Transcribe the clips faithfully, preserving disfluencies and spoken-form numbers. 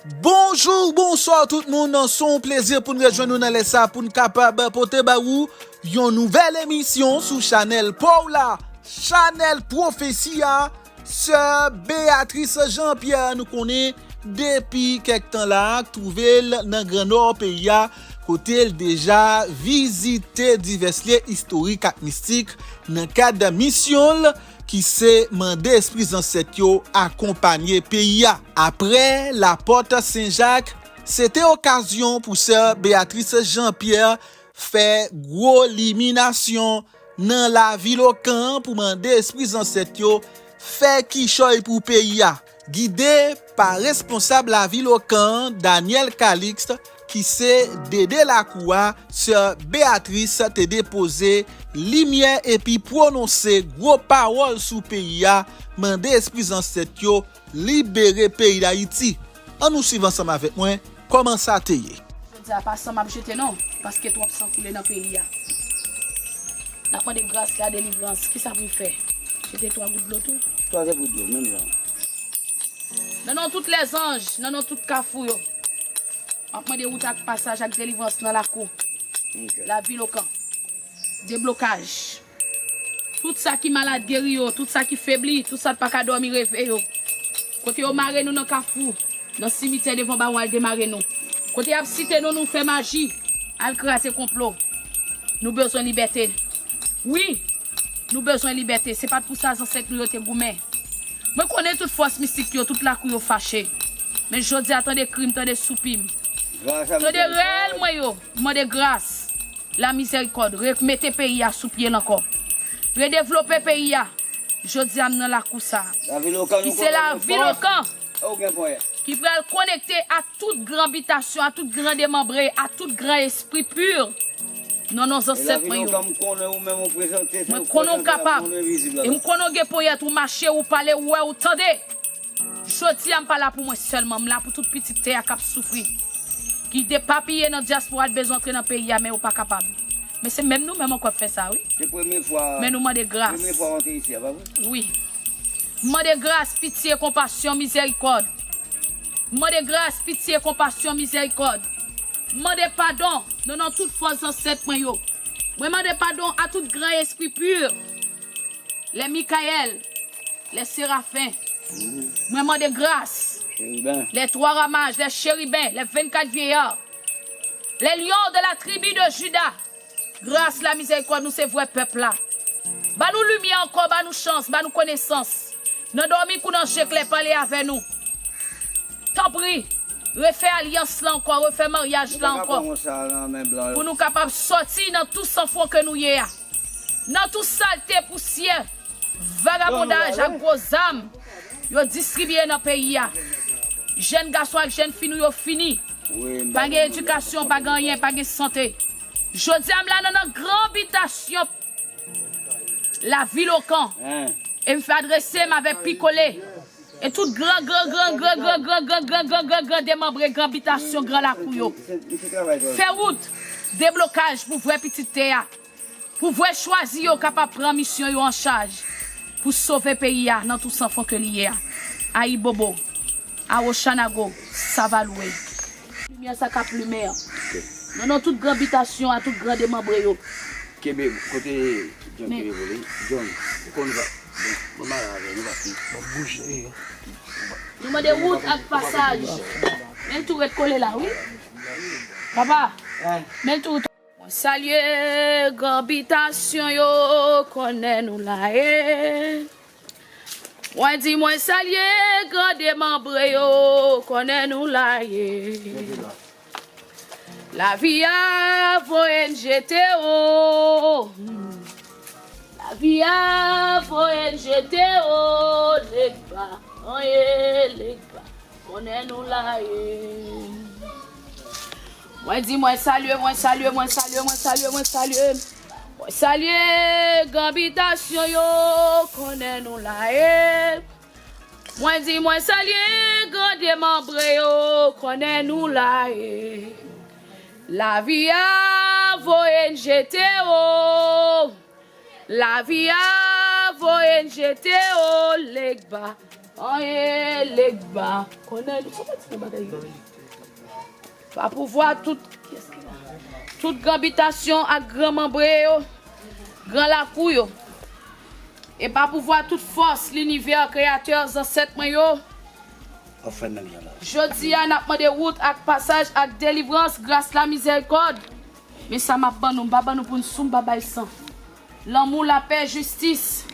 Bonjou, bonswa tout moun. Se yon plezi pou n rejwenn nou nan lè sa pou n kapab pote ba ou yon nouvèl emisyon sou chanèl pa w la, chanèl Pwofesi a. Sè Beatrice Jean Pierre, nou konnen depi kèk tan la, k twouve l nan Gran Nò peyi a, kote l deja vizite divès lye istorik ak mistik nan kad misyon l ki se mande espri zansèt yo akonpanye peyi a. Aprè lapòt Sen Jak, se te okazyon pou sè Beatrice Jean Pierre fè gwo liminasyon nan lavil Okan pou mande espri zansèt yo fè kichòy pou peyi a. Gide pa responsab lavil Okan, Daniel Calixte, ki se Dede Lakou a, sè Beatrice te depoze limyè epi pwononse gwo pawòl sou peyi a, mande espri zansèt yo libere peyi Dayiti. Ann nou swiv ansanm avèk mwen kòman sa te ye. Jodi a pa san m ap jete non, paske twòp san koule nan peyi a. N ap mande gras, ladelivrans, kisa pou n fè? Jete twa gout dlo tou? Twa gout dlo, menm jan. Nan non tout lèzanj, nan non tout kafou yo, m ap mande wout ak pasaj ak delivrans nan lakou. Ok. Lavil Okan. Deblokaj. Tout sa ki malad geri yo, tout sa ki febli, tout sa k pa ka dòmi reve yo. Kote yo mare nou nan kafou, nan simityè devan bawon al demare nou. Kote y ap site nou, nou fè maji, al kraze konplo. Nou bezwen libète. Wi, nou bezwen libète. Se pa t pou sa zansèt nou yo te goumen. Mwen konnen tout fòs mistik yo, tout lakou yo fache. Men jodi a, tande kri m, tande soupi m. Tande rèl mwen yo, m mande gras. Lamizèrikòd, remete peyi a sou pye l ankò. Redevlope peyi a. Jodi a, m nan lakou sa a, ki se lavil Okan, ki pral konekte a tout gran bitasyon, a tout gran demanbre, a tout gran espri pi. Non, non, zansèt mwen yo. Mwen konnen w kapab. E m konnen w gen ponyèt, ou mache, ou pale, ou wè, ou tande. Jodi a, m pa la pou mwen sèlman, m la pou tout pitit tè a k ap soufri, ki depapiye nan dyaspora, t bezwen antre nan peyi a, men yo pa kapab. Men se menm nou menm ankò k fè sa, wi. Se premye fwa, men nou mande gras. Premye fwa w antre isi a, pa vre? Wi. M mande gras, pitye, konpasyon, mizèrikòd. M mande gras, pitye, konpasyon, mizèrikòd. M mande padon nan non tout fòs zansèt mwen yo. Mwen mande padon a tout gran espri pi. Lè Mikayèl, lè Serafen. Mwen mande gras. Cheriben. Lè twa ramaj, lè cheriben, lè vennkat vyeya. Lè lyon de la tribi de Jida. Gras, lamizèrikòd, nou se vrè pèp la. Ba nou limyè ankò, ba nou chans, ba nou konesans. Nan dòmi kou nan je klè, pale avè nou. Tanpri, refè alyans la ankò, refè maryaj la ankò. Pou nou kapab sòti nan tou sanfwon ke nou ye a. Nan tou salte, pousyè, vagabondaj ak gwo zam yo distribye nan peyi a. Jèn gason ak jèn fi nou yo fini. Pa gen edikasyon, pa gen anyen, pa gen sante. Jodi a, m la nan, nan gran bitasyon lavil Okan. E m fè adrese m avèk Pikole. E tout gran, gran, gran, gran, gran, gran, gran, gran, gran, gran, gran demanbre, gran bitasyon, gran lakou yo. Fè wout, deblokaj pou vrè pitit tè a. Pou vrè chwazi yo kapab pran misyon yo an chaj. Pou sove peyi a nan tou sanfwon ke li ye a. Ayibobo. Awochanago, Savalouwe. Limyè sa k ap limen an. Nan non tout gran bitasyon a, tout gran demanbre yo. Kenbe, kote John kenbe vole. John, ou konn sa. Bon, bon, mare avè nou, papi. Bon, bouje. Nou mande wout ak pasaj. Men l tou ret kole la, wi. Papa, men l tou Mwen salye gran bitasyon yo, konnen nou la ye. Mwen di mwen salye gran demanbre yo, konnen nou la ye. Lavi a voye n jete o. Lavi a voye n jete o, Legba, anye Legba. Konnen nou la ye. Mwen di mwen salye, mwen salye, mwen salye, mwen salye, mwen salye. Mwen salye gran bitasyon yo, konnen nou la ye. Mwen di mwen salye gran demanbre yo, konnen nou la ye. Lavi a voye n jete o. Lavi a voye n jete o, Legba. An e legba. Konnen nou pa ti bagay yo. Pa pouvwa tout, tout gran bitasyon ak gran manbre yo, gran lakou yo, e pa pouvwa tout fòs linivè, Kreyatè, zansèt mwen yo, jodi a n ap mande wout ak pasaj ak delivrans, gras, lamizèrikòd. Men sa m ap ban nou, m pa ban nou pou n sou, m pa bay san. Lanmou, lapè, jistis,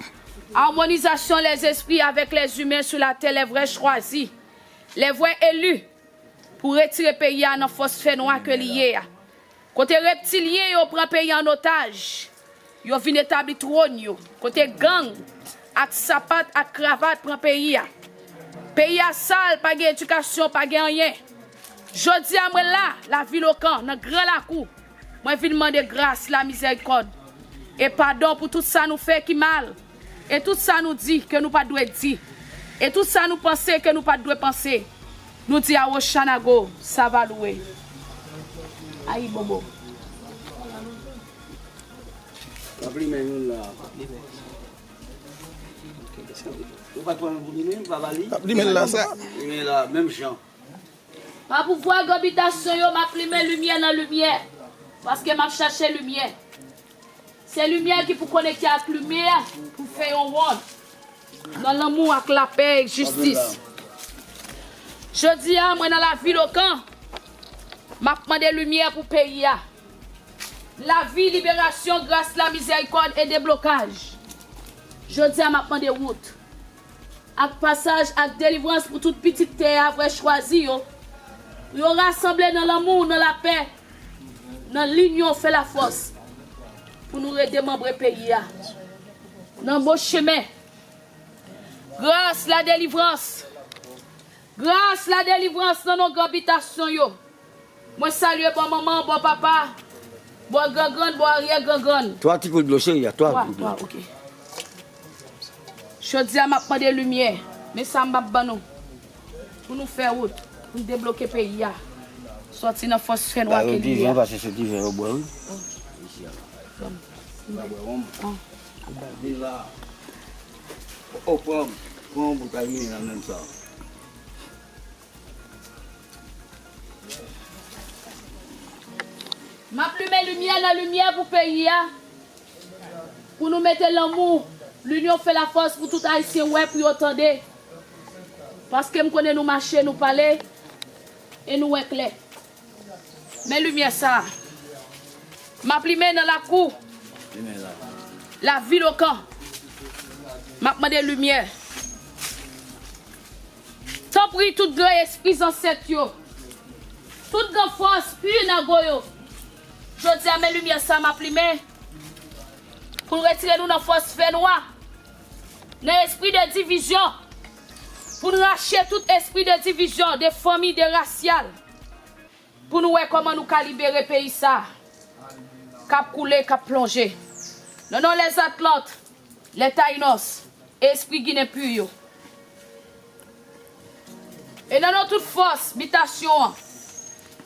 amonizasyon lèzespri avèk lèzimen sou latè, lè vrè chwazi, lè vrè eli, pou retire peyi a nan fòs fènwa ke li ye a. Kote reptilyen yo pran peyi an otaj, yo vin etabli twòn yo. Kote gang ak sapat ak kravat pran peyi a. Peyi a sal, pa gen edikasyon, pa gen anyen. Jodi a mwen la, lavil Okan, nan gran lakou. Mwen vin mande gras, lamizèrikòd, e padon pou tout sa nou fè ki mal, e tout sa nou di ke nou pa t dwe di, e tout sa nou panse ke nou pa t dwe panse. Nou di a Wochanago, sa va lwe. Ayi bobo. Ap limen youn la. Ou pa t pran pou limen, pa ba li. Ap limen la, sa. Limen la, menm jan. Pa pouvwa gran bitasyon yo, m ap limen limyè nan limyè. Paske m ap chache limyè. Se limyè ki pou konekte ak limyè pou fè yon wonn. Nan lanmou ak lapè ek jistis. Jodi a, mwen nan lavil Okan, m ap mande limyè pou peyi a. Lavi, liberasyon, gras, lamizèrikòd e deblokaj. Jodi a, m ap mande wout ak pasaj ak delivrans pou tout pitit tè a, vrè chwazi yo, pou yo rasanble nan lanmou, nan lapè, nan linyon, fè lafòs, pou nou redemanbre peyi a nan bon chemen. Gras, ladelivrans. Gras, ladelivrans nan non gran bitasyon yo. Mwen salye bò manman, bò papa, bò grangrann, bò aryè grangrann. Twa ti kout dlo, cheri, a twa kout dlo. Twa, twa, ok. Jodi a, m ap mande limyè. Men sa m ap ban nou. Pou nou fè wout. Pou nou debloke peyi a. Sòti nan fòs fènwa ke li ye a. Ba yo diven, paske se diven yo bwè, wi. Isi a la. Ou pa bwè wonm? Vin la. O, pran, pran yon boutèy vin la menm sa. M ap limen limyè nan limyè pou peyi a, pou nou mete lanmou, linyon fè lafòs pou tout Ayisyen wè, pou yo tande. Paske m konnen nou mache, nou pale, e nou wè klè. Men limyè sa a. M ap limen nan lakou. Limyè la. Lavil Okan. M ap mande limyè. Tanpri, tout gran espri zansèt yo, tout gran fòs Pinago yo, jodi a, men limyè sa m ap limen pou l retire nou nan fòs fènwa, nan espri de divizyon, pou n rache tout espri de divizyon, de fanmi, de rasyal, pou nou wè kòman nou ka libere peyi sa k ap koule, k ap plonje. Nan non lèzatlant, lètayinòs, espri ginen pi yo. E nan non tout fòs bitasyon an,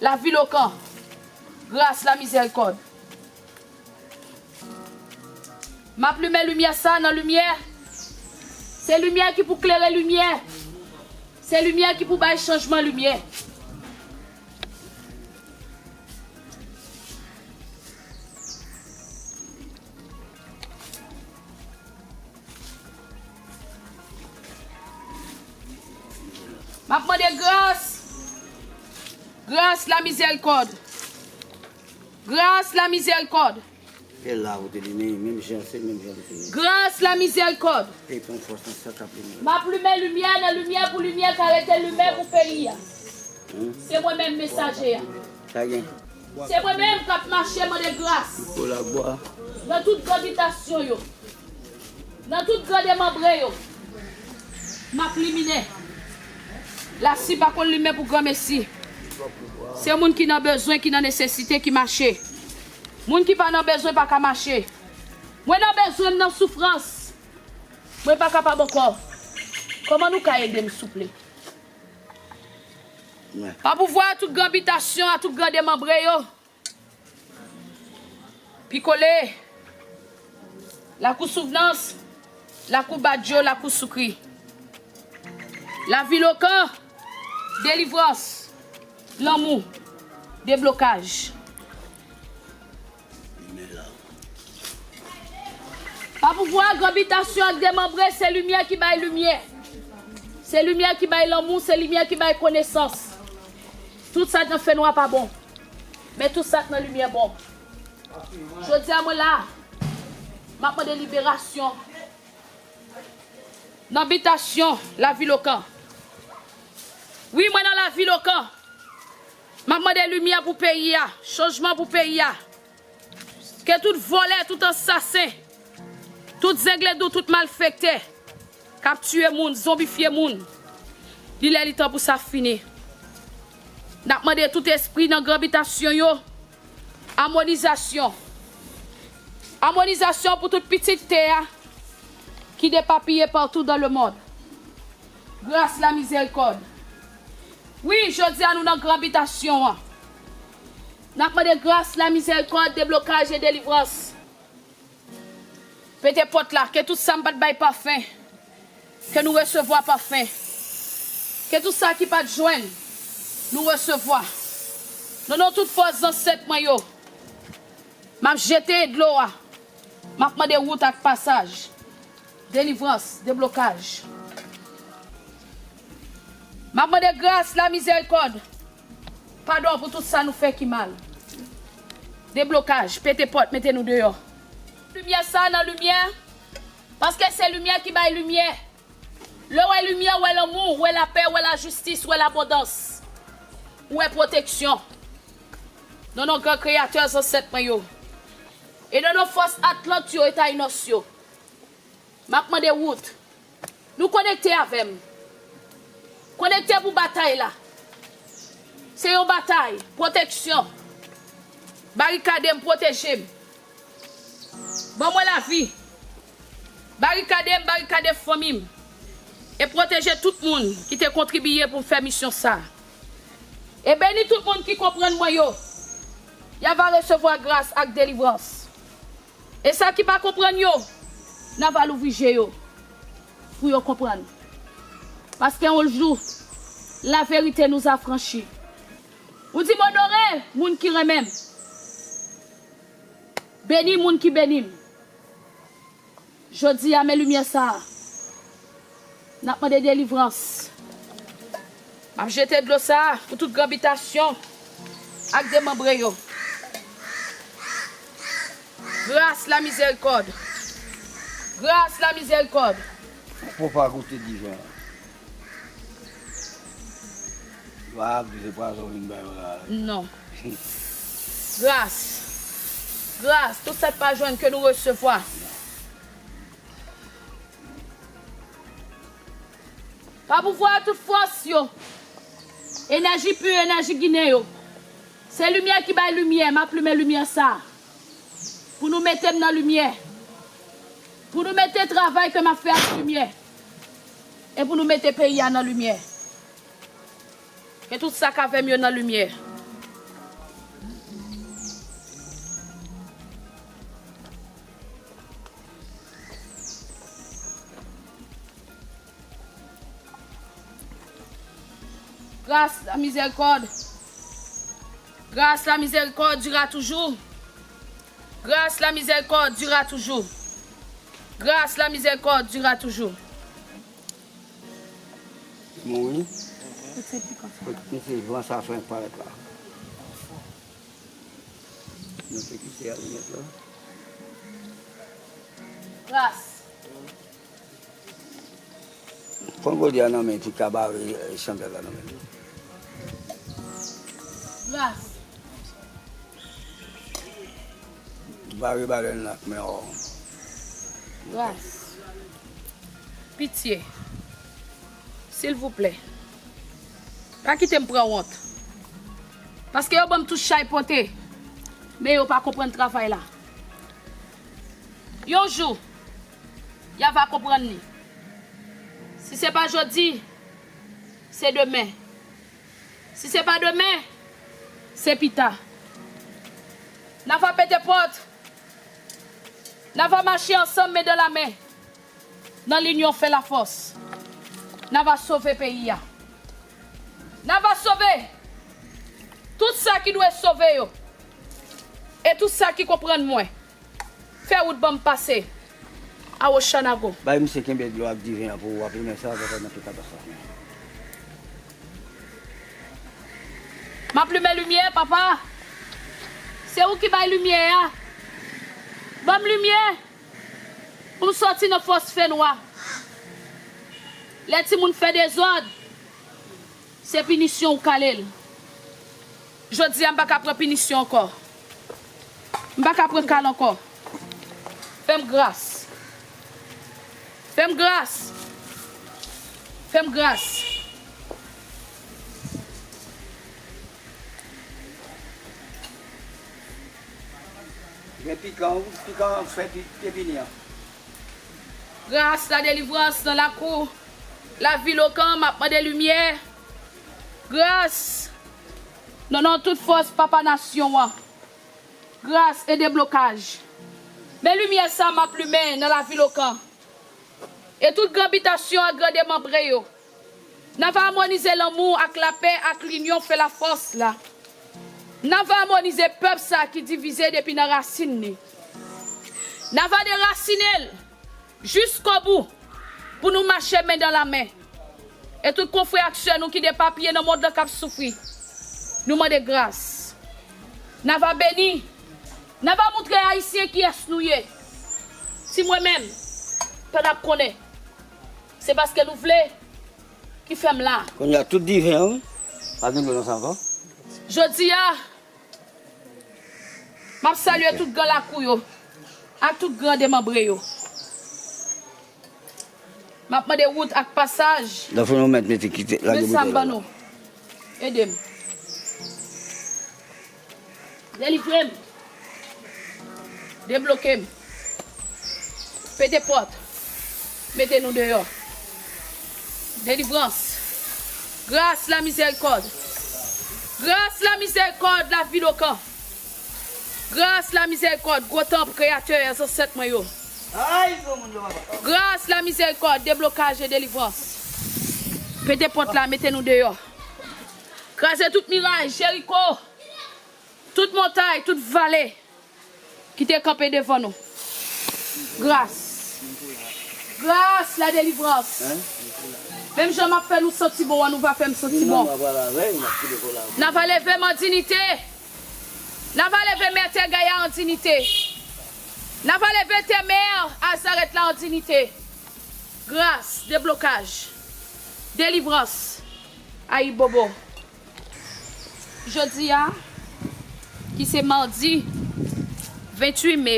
lavil Okan, gras, lamizèrikòd. M ap limen limyè sa nan limyè. Se limyè ki pou klere limyè. Se limyè ki pou bay chanjman limyè. M ap mande gras. Gras, lamizèrikòd. Gras, lamizèrikòd. E la ou te li menm, menm jan, se menm jan li te li. Gras, lamizèrikòd. E pran fòs nan sa k ap li menm. M ap limen limyè nan limyè pou limyè ka rete limen pou peyi a. Se mwen menm mesaje a. Sa gen. Se mwen menm k ap mache mande gras. Nan tout gran bitasyon yo. Nan tout gran demanbre yo. M ap liminen. Lasi pa konn limen pou granmesi. Se moun ki nan bezwen, ki nan nesesite, ki mache. Moun ki pa nan bezwen pa ka mache. Mwen nan bezwen, m nan soufrans. Mwen pa kapab ankò. Kòman nou ka ede m, souple? Pa pouvwa a tout gran bitasyon, a tout gran demanbre yo. Pikole, lakou Souvnans, lakou Badjo, lakou Soukri. Lavilokan, delivrans, lanmou, deblokaj. Pa pouvwa, gran bitasyon ak demanbre, se limyè ki bay limyè. Se limyè ki bay lanmou, se limyè ki bay konesans. Tout sa k nan fènwa pa bon. Men tout sa k nan limyè bon. Jodi a mwen la, m ap mande liberasyon nan bitasyon Lavilokan. Wi, mwen nan Lavilokan. M ap mande limyè pou peyi a, chanjman pou peyi a. Ke tout vòlè, tout ansasen, tout zengledou, tout malfektè k ap tiye moun, zonbifye moun, li lè li tan pou sa fini. N ap mande tout espri nan gran bitasyon yo, amonizasyon. Amonizasyon pou tout pitit tè a ki depapiye partout dans le monde. Gras, lamizerikòd. Wi, jodi a nou nan gran bitasyon an. N ap mande gras, lamizerikòd, deblokaj e delivrans. Pete pòt la, ke tout sa m pa t bay pafen, ke nou resevwa pafen. Ke tout sa ki pa t jwenn, nou resevwa. Nan non tout fòs zansèt mwen yo, m ap jete dlo a. M ap mande wout ak pasaj. Delivrans, deblokaj. M ap mande gras, lamizerikòd. Padon pou tout sa nou fè ki mal. Deblokaj, pete pòt, mete nou deyò. Limyè sa nan limyè, paske se limyè ki bay limyè. Lè w wè limyè, w wè lanmou, w wè lapè, w wè lajistis, w wè labondans, w wè pwoteksyon. Nan non gran Kreyatè zansèt mwen yo. E nan non fòs Atlant yo e Tayinòs yo. M ap mande wout. Nou konekte avè m. Konekte pou batay la. Se yon batay. Pwoteksyon. Barikade m, pwoteje m. Ban mwen lavi. Barikade m, barikade fanmi m. E pwoteje tout moun ki te kontribiye pou m fè misyon sa. E beni tout moun ki konprann mwen yo. Y ava resevwa gras ak delivrans. E sa ki pa konprann yo, n ava louvri je yo pou yo konprann. Paske yon jou, la vérité nous affranchit. Ou di m onore moun ki renmen m. Beni moun ki beni m. Jodi a, men limyè sa a. N ap mande delivrans. M ap jete dlo sa a pou tout gran bitasyon ak demanbre yo. Gras, lamizerikòd. Gras, lamizerikòd. Fò pa goute diven an. Yo ap di se pwazon vin bay yo la. Non. Gras. Gras. Tout sa k pa jwenn ke nou resevwa. Pa pouvwa tout fòs yo. Enèji pi, enèji ginen yo. Se limyè ki bay limyè, m ap limen limyè sa. Pou nou mete m nan limyè. Pou nou mete travay ke m ap fè a nan limyè. E pou nou mete peyi a nan limyè. Ke tout sa k avè m yo nan limyè. Grâce, la miséricorde. Grâce, la miséricorde durera toujours. Grâce, la miséricorde durera toujours. Grâce, la miséricorde durera toujours. Mouri. Kote se van sa fè parèt la? Nan sekirite a, li mèt la. Gras. Pran gode a nan men ti kabare, eh, chandèl la nan men li. Gras. Bare balèn la ak men wòw. Gras. Pitye. Silvouplè. Pa kite m pran wont. Paske yo ban m tout chay pote. Men yo pa konprann travay la. Yon jou, y a va konprann li. Si se pa jodi, se demen. Si se pa demen, se pita. N a va pete pòt. N a va mache ansanm, men dan la men. Nan linyon fè lafòs. N a va sove peyi a. N a va sove tout sa ki dwe sove yo. E tout sa ki konprann mwen. Fè wout ban m pase. A Ochanago. Bay misye kenbe dlo ak diven an pou w ap limen sa, sa, sa, nan tout katastwòf la. M ap limen limyè, papa. Se ou ki bay limyè a. Ban m limyè pou m sòti nan fòs fènwa. Lè timoun fè dezòd, se pinisyon ou kale l. Jodi a, m pa ka pran pinisyon ankò. M pa ka pran kal ankò. Fè m gras. Fè m gras. Fè m gras. Men pikan, pikan fè pi, te vini an. Gras, ladelivrans nan lakou lavil Okan, m ap mande limyè. Gras, nan non tout fòs papa nasyon an. Gras e deblokaj. Men limyè sa m ap limen nan lavil Okan. E tout gran bitasyon ak gran demanbre yo. N a va amonize lanmou ak lapè ak linyon fè lafòs la. N a va amonize pèp sa ki divize depi nan rasin li. N a va derasine l jiskobou pou nou mache men dan la men. E tout konfrè ak sè nou ki depapiye nan mond lan k ap soufri, nou mande gras. N a va beni, n a va moutre Ayisyen kiyès nou ye. Si mwen menm, pa t ap konnen, se paske nou vle ki fè m la. Kounye a tout diven an, wi. Pa gen dlo nan sa ankò. Jodi a, m ap salye tout gran lakou yo, ak tout gran demanbre yo. M ap mande wout ak pasaj. Nan fon nou mèt mete kite, lage bouton la. Men sa m ban nou. Ede m. Delivre m. Debloke m. Pete pòt. Mete nou deyò. Delivrans. Gras, lamizèrikòd. Gras, lamizèrikòd, lavil Okan. Gras, lamizèrikòd, gwo tanp, kreyatè, zansèt mwen yo. Gras, lamizèrikòd, deblokaj e delivrans. Pete pòt la, mete nou deyò. Kraze tout miray, Jeriko. Tout montay, tout vale ki te kanpe devan nou. Gras. Gras, ladelivrans. Menm jan m ap fè nou santi bon an, nou va fè m santi bon. N a va leve m an dinite. N a va leve mè tè Gaya an dinite. N a va leve tè mè Azarèt la an dinite. Gras, deblokaj, delivrans. Ayibobo. Jodi a, ki se madi venntuit me,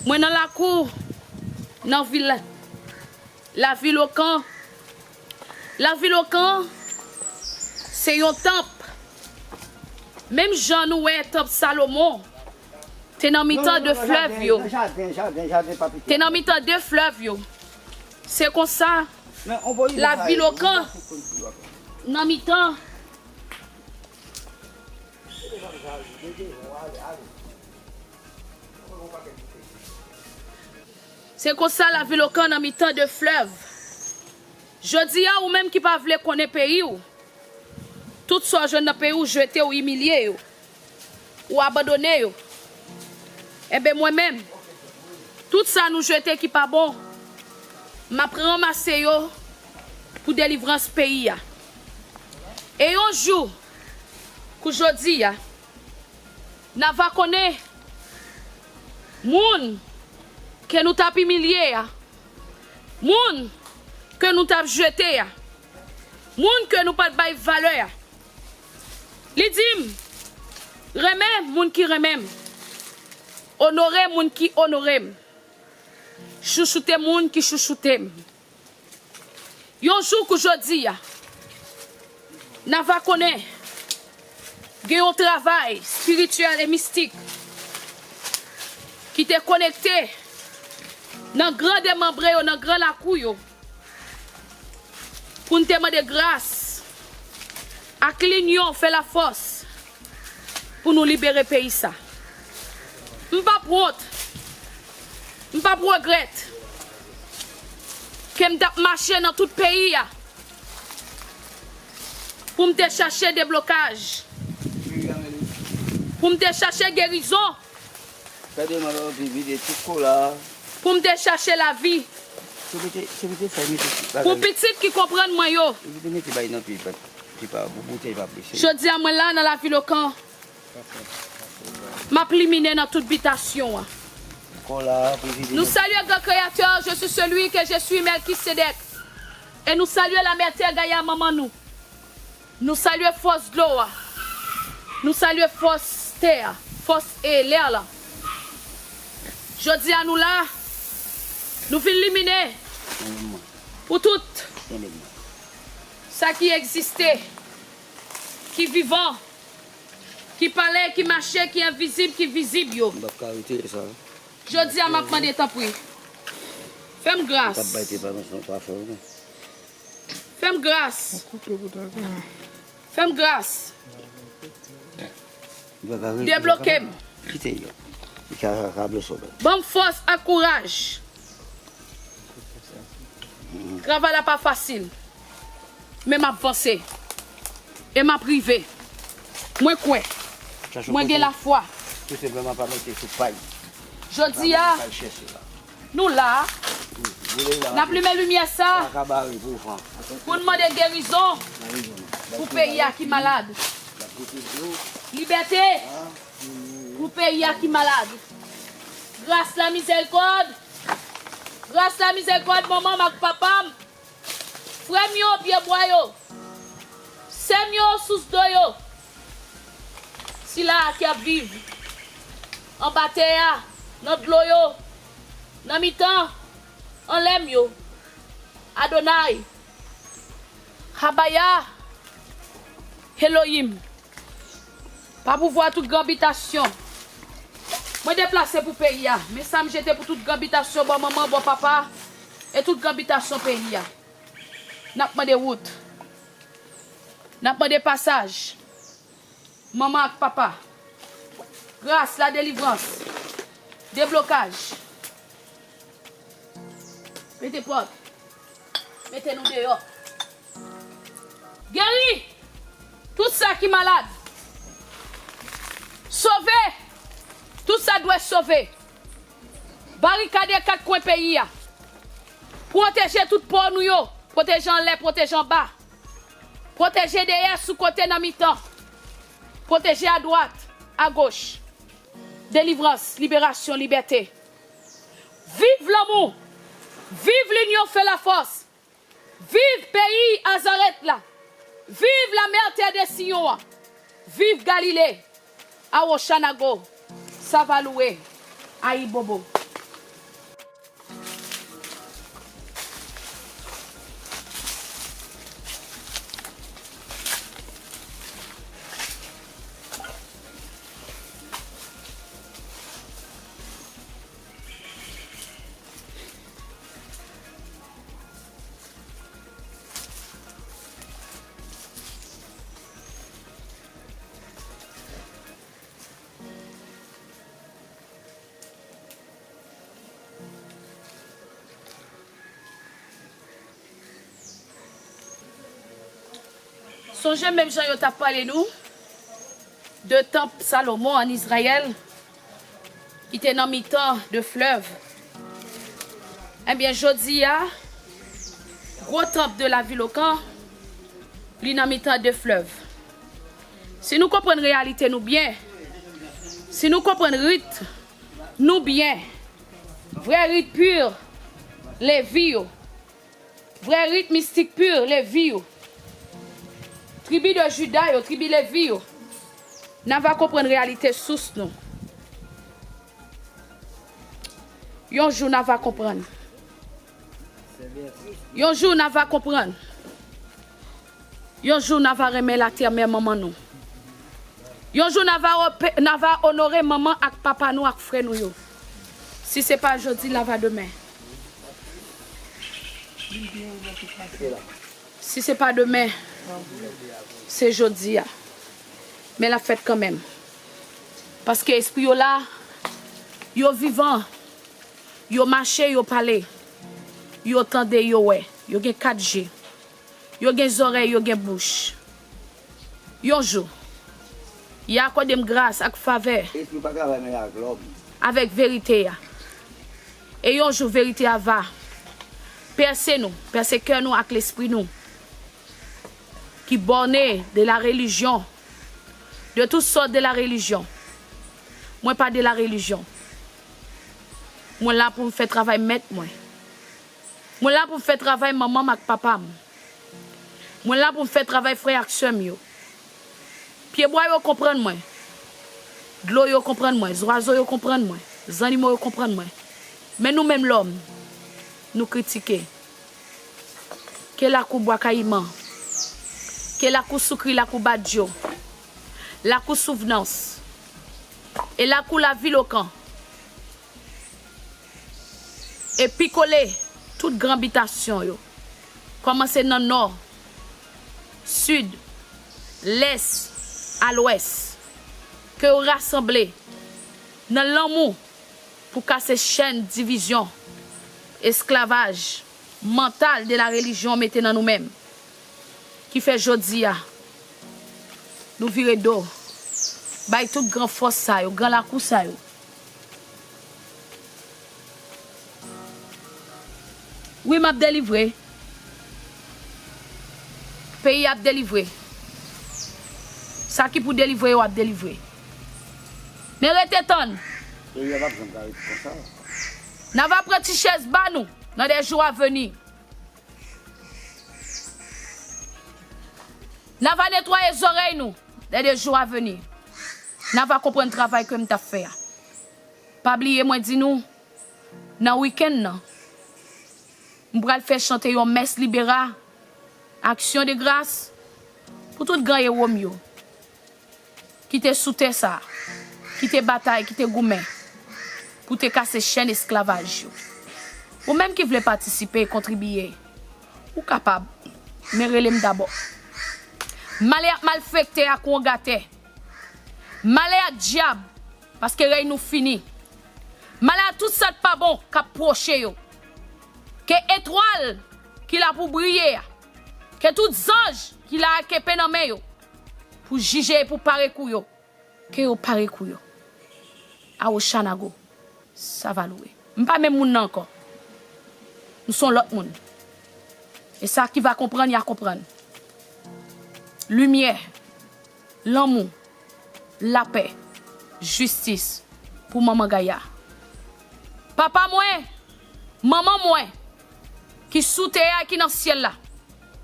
mwen nan lakou, nan vil, lavil Okan. Lavil Okan, se yon tanp. Menm jan nou wè tanp Salomon te nan mitan de flèv yo. Te nan mitan de flèv yo. Se konsa, lavil Okan nan mitan. Se konsa, lavil Okan nan mitan de flèv. Jodi a, ou menm ki pa vle konnen peyi w, tout sa w jwenn nan peyi w, jete w, imilye yo, ou abandone yo. Enben, mwen menm, tout sa nou jete ki pa bon, m ap ranmase yo pou delivrans peyi a. E yon jou, kou jodi a, n a va konnen moun ke nou t ap imilye a, moun ke nou t ap jete a, moun ke nou pa t bay valè a. Li di m, renmen moun ki renmen m, onore moun ki onore m, chouchoute moun ki chouchoute m. Yon jou kou jodi a, n a va konnen gen yon travay espirityèl e mistik ki te konekte nan gran demanbre yo, nan gran lakou yo, pou n te mande gras ak linyon fè lafòs pou nou libere peyi sa. M p ap wont. M p ap regrèt. Ke m t ap mache nan tout peyi a pou m te chache deblokaj, pou m te chache gerizon, Gade mwen anpi vide tout kola. Pou m te chache lavi. Se mete, se mete fè mete tout bagay. Pou pitit ki konprann mwen yo. Li te mete bay nan pye pa, pye pa, boutèy pa prese. Jodi a mwen la nan lavil Okan. M ap limine nan tout bitasyon an. Kola pou vide. Nous saluons grand créateur, je suis celui que je suis, Melkisedèk. E nou salye la mètè Gaya manman nou. Nou salye fòs dlo a. Nou salye fòs tè a. Fòs e lè la. Jodi a nou la. Nou vin limine pou tout sa ki egziste, ki vivan, ki pale, ki mache, ki envizib, ki vizib yo. M p ap ka retire sa. Jodi a m ap mande tanpri. Fè m gras. M t ap bay te pa nan son pa fè w non. Fè m gras. Fè m gras. Debloke m. Kite yo. Li ka, ka, ka bloso bèl. Ban m fòs ak kouraj. Travay la pa fasil. Men m ap vanse. E m ap rive. Mwen kwè. Mwen gen lafwa. Tou senpleman pa mete sou pay. Jodi a, nou la. N ap limen limyè sa pou n mande gerizon pou peyi a ki malad. Libète pou peyi a ki malad. Gras la mizèrikòd. Gras la mizèrikòd manman m ak papa m. Frè m yo, pye bwa yo. Sè m yo, sous dlo yo. Sila a ki ap viv anba tè a, nan dlo yo, nan mitan, anlè m yo. Adonay, Habaya, Elohim. Pa pouvwa tout gran bitasyon. Mwen deplase pou peyi a. Men sa m jete pou tout gran bitasyon bò manman, bò papa, e tout gran bitasyon peyi a. N ap mande wout. N ap mande pasaj. Manman ak papa. Gras, ladelivrans. Deblokaj. Mete pòt. Mete nou deyò. Geri tout sa ki malad. Sove tout sa dwe sove. Barikade kat kwen peyi a. Pwoteje tout pò nou yo. Pwoteje anlè, pwoteje anba. Pwoteje dèyè, sou kote, nan mitan. Pwoteje adwat, agoch. Delivrans, liberasyon, libète. Viv lanmou! Viv linyon fè lafòs! Viv peyi Azarèt la! Viv lamè tè de Siyon an! Viv Galile! Awochanago! Savalouwe! Ayibobo! Sonje menm jan yo t ap pale nou de tanp Salomon ann Izrayèl, ki te nan mitan de flèv. Ebyen, jodi a, gwo tanp de lavil Okan, li nan mitan de flèv. Si nou konprann reyalite nou byen, si nou konprann rit nou byen, vrè rit pur Levi yo, vrè rit mistik pur Levi yo, tribi de Juda yo, tribi Levi yo, n a va konprann reyalite sous nou. Yon jou n a va konprann. Yon jou n a va konprann. Yon jou n a va renmen latè mè manman nou. Yon jou n a va ope-, n a va onore manman ak papa nou ak frè nou yo. Si se pa jodi, n a va demen. Si se pa demen, se jodi a. Men l ap fèt kanmenm. Paske espri yo la, yo vivan, yo mache, yo pale. Yo tande, yo wè. Yo gen kat je. Yo gen zòrèy, yo gen bouch. Yon jou, y a akòde m gras ak favè. Espri pa travay menm avèk lòm. Avèk verite a. E yon jou, verite a va pèse nou, pèse kè nou ak lespri nou, ki bòne de la relijyon, de tout sòt de la relijyon. Mwen pa de la relijyon. Mwen la pou m fè travay mèt mwen. Mwen la pou m fè travay manman m ak papa m. Mwen la pou m fè travay frè ak sè m yo. Pyebwa yo konprann mwen. Dlo yo konprann mwen. Zwazo yo konprann mwen. Zannimo yo konprann mwen. Men nou menm lòm, nou kritike. Ke lakou Bwa Kayiman. Ke lakou Soukri, lakou Badjo. Lakou Souvnans. E lakou Lavilokan. E pikole tout gran bitasyon yo, kòmanse nan nò, sid, lès, a lwès, ke yo rasanble nan lanmou pou kase chèn divizyon, esklavaj, mantal de la relijyon mete nan nou menm, ki fè jodi a, nou vire do bay tout gran fòs sa yo, gran lakou sa yo. Wi, m ap delivre. Peyi ap delivre. Sa ki pou delivre yo ap delivre. Men rete tann. Peyi a p ap janm ka rete konsa. N a va pran ti chèz ba nou nan de jou a veni. N a va netwaye zòrèy nou nan de jou a veni. N a va konprann travay ke m t ap fè a. Pa bliye mwen di nou, nan wikenn nan, m pral fè chante yon mès libera, aksyon de gras, pou tout gran ewo m yo, ki te sou tè sa, ki te batay, ki te goumen, pou te kase chèn esklavaj yo. Ou menm ki vle patisipe, kontribiye, ou kapab, men rele m dabò. Malè ak malfektè ak wongatè. Malè ak dyab, paske rèy nou fini. Malè ak tout sa k pa bon k ap pwoche yo. Ke etwal ki la pou briye a, ke tout zanj ki la ak epe nan men yo, pou jije e pou pare kou yo, ke yo pare kou yo. Awochanago. Sa va lwe. M pa menm moun nan ankò. M se yon lòt moun. E sa ki va konprann, y a konprann. Limyè, lanmou, lapè, jistis pou manman Gaya. Papa mwen, manman mwen, ki sou tè a, ki nan syèl la,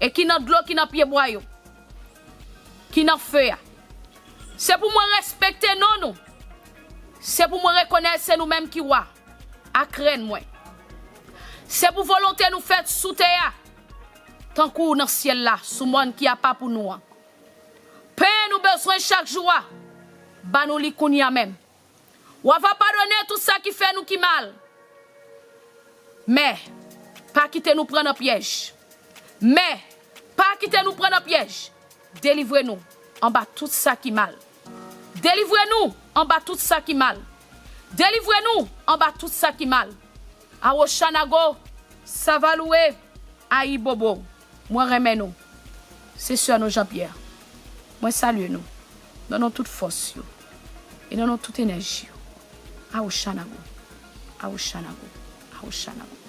e ki nan dlo, ki nan pyebwa yo, ki nan fe a. Se pou mwen respekte non nou. Se pou mwen rekonèt se nou menm ki wa ak rèn mwen. Se pou volonte nou fèt sou tè a, tankou nan syèl la, sou mòn ki apa pou nou an. Pen nou bezwen chak jou a, ba nou li kounye a menm. W ava padone tout sa ki fè nou ki mal. Men, pa kite nou pran nan pyèj. Men, pa kite nou pran nan pyèj. Delivre nou anba tout sa ki mal. Delivre nou anba tout sa ki mal. Delivre nou anba tout sa ki mal. Awochanago, sa va lwe, ayibobo. Mwen renmen nou. Se sè nou Jean Pierre. Mwen salye nou. Nan non tout fòs yo. E nan non tout enèji yo. Awochanago. Awochanago. Awochanago.